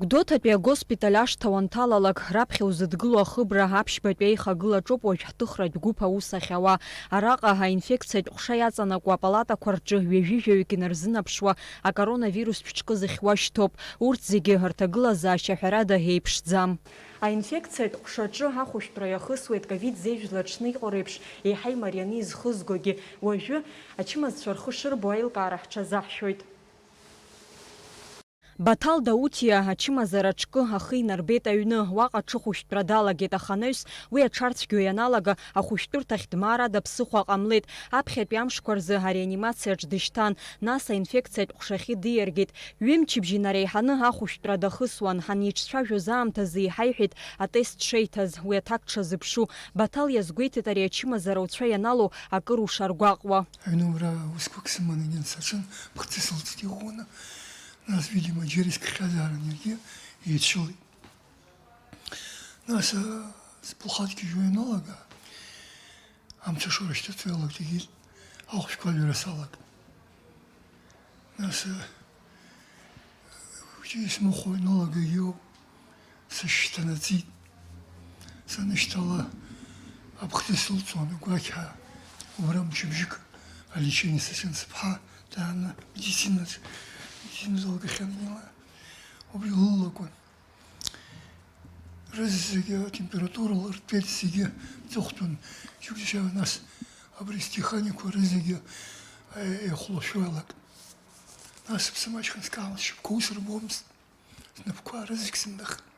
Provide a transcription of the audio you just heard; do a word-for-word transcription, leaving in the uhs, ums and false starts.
Гәдоуҭатәи агоспиталь ашҭа уанҭалалак, раԥхьа узыдгыло ахыбра аԥшьбатәи аихагылаҿоуп уажә ҳҭыхратә гәыԥ аус ахьауа. Араҟа аинфекциатә ҟәша иаҵанакуа апалатақәа рҿы ҩажәи жәаҩык инарзынаԥшуа акоронавирустә ҿкы зыхьуа шьҭоуп. Урҭ зегьы рҭагылазаашьа ҳәарада еиԥшӡам. Аинфекциатә ҟәшаҿы ахәышәтәра иахысуеит ковид зеижә злаҽны иҟоу реиԥш еиҳа имарианы изхызгогьы. Уажәы ачымазцәа рхы шырбо аилкаара ҳҽазаҳшәоит. Баҭал Даутиа ачымазара ҿкы ахы инарбеит аҩны, уаҟа аҽыхәышәтәра далагеит, аха анаҩс уи аҽарцәгьоу ианалага, ахәышәтәырҭахь дмаар ада ԥсыхәа ҟамлеит. Аԥхьатәи амшқәа рзы ареанимациаҿ дышьҭан, нас аинфекциатә ҟәшахьы диаргеит. Ҩымчыбжь инареиҳаны ахәышәтәра дахысуан, ҳанеиҿцәажәоз аамҭазы иҳаиҳәеит атест шеиҭаз, уи аҭак дшазыԥшу. Баҭал иазгәеиҭеит ари ачымазара уцәа ианалоу акыр ушаргәаҟуа. Аҩнура усқәак сыманы инеин саҿын, бхҭысылҵт иӷәӷәаны. Нас, видимо, џьара искхьазаарын иаргьы, еидшылеит. Нас, а, сԥылхаҵгьежьуа ианалага, амца шоура шьҭыҵуа иалагт, егьит, ахәшәқәа аҩра салагт. Нас, а, хәыҷы исмыхәо ианалага, иоуп, сышьҭанаҵит. Санышьҭала, абӷҭы сылҵуан агәақьҳәа, убра мчыбжьык алечение сыцын сыԥҳа, дааны медициназ, медицина залгахьан ила, убри лылакәын. Рызегьы атемпература лыртәеит, зегьы ҵыхәтәын, џьыбжьаа, нас абри стеханикқәа рызегьы, е-, еихәлашәо иалагт. Нас сыԥсы маҷхан скаан, сшьапқәа усырбомызт, снапқәа рызегь сындахеит.